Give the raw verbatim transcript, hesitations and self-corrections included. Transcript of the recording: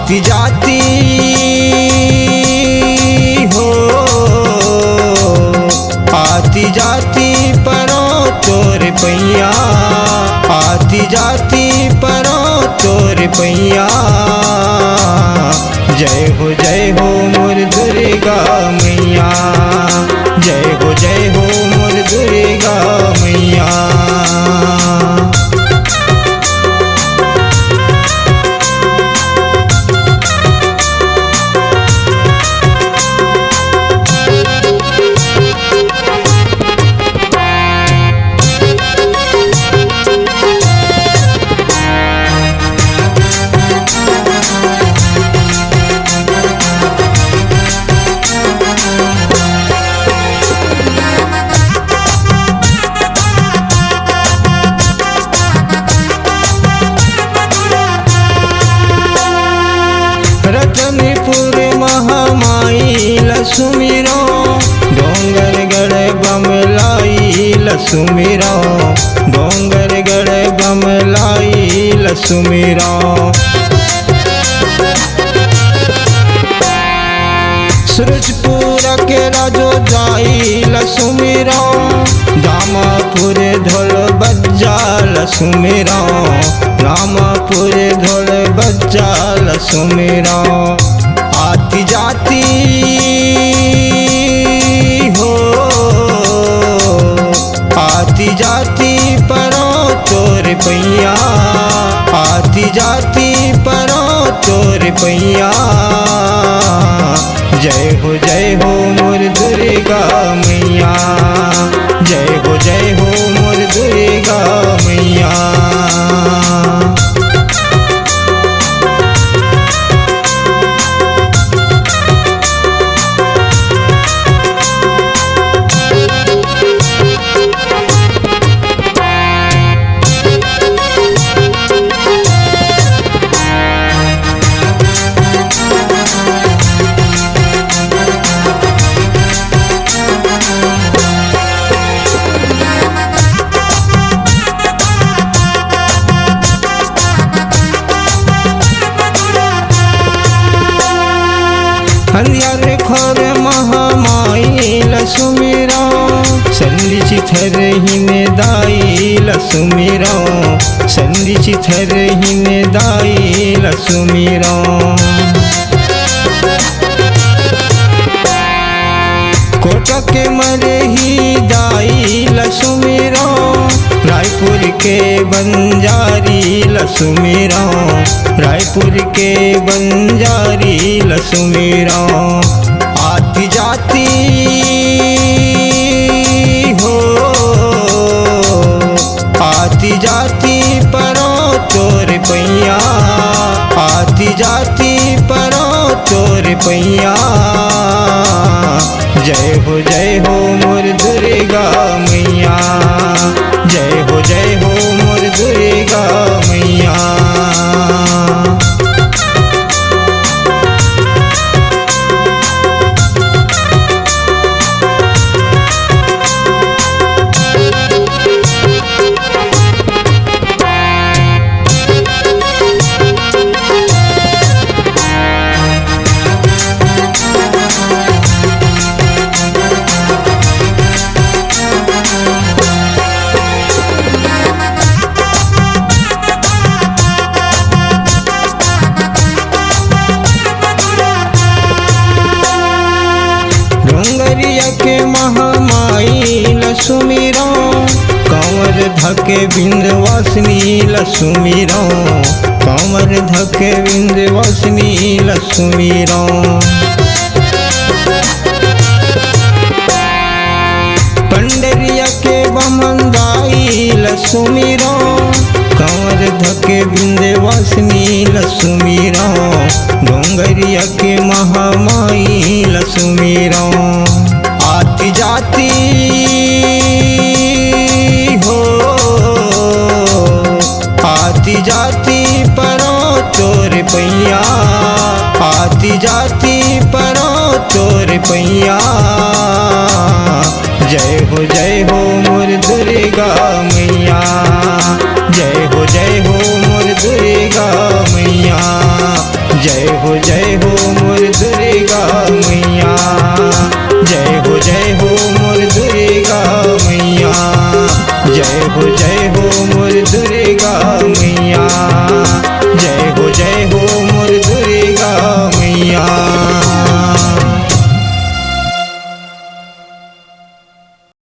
आती जाती हो, आती जाती परो तोर पैया, आती जाती परो तोर पैया। जय हो, जय हो मोर दुर्गा मैया, जय हो, जय हो मोर दुर्गा मैया। रतनपुर महामाई ल सुमिरो, डोंगरगढ़ बमलाई ल सुमिरो, डोंगरगढ़ बमलाई ल सुमिरो। सूरजपुर के राजो दाई ल सुमिरो, दामापुर ढोल बज्जा ल सुमिरो, दामापुर ढोल बज्जा ल सुमिरो। आती जाती हो, आती जाती परो तोर पैया, आती जाती परो तोर पैया। जय हो, जय हो मोर दुर्गा मैया, जय हो, जय हो मोर दुर्गा मैया। अंधियार खोर महामाई ल सुमिरो, संधि चिथर हीन दाई ल सुमिरो, संधि चिथर हीन दाई ल सुमिरो। कोटक के मरही दाई ल सुमिरो, रायपुर के बंजारी ल सुमिरो, रायपुर के बंजारी ल सुमिरो। आती जाती हो, आती जाती परो तोर पैया, आती जाती परो तोर पैया। जय हो, जय हो मोर दुर्गा मैया, जय हो, जय हो मोर दुर्गा मैया। डोंगरिया के महामाई ल सुमिरो, कंवर धके विंध्यवासिनी ल सुमिरो, कंवर धके विंध्यवासिनी ल सुमिरो। पंडरिया के बमन दाई ल सुमिरो, कंवर धके विंध्यवासिनी ल सुमिरो, डोंगरिया के महामाई ल सुमिरो। आती जाती हो, आती जाती परो तोर पैया, आती जाती परो तोर पैया। जय हो, जय हो मोर दुर्गा मैया, जय हो, जय हो मोर दुर्गा मैया, जय जय हो, जय हो मोर दुर्गा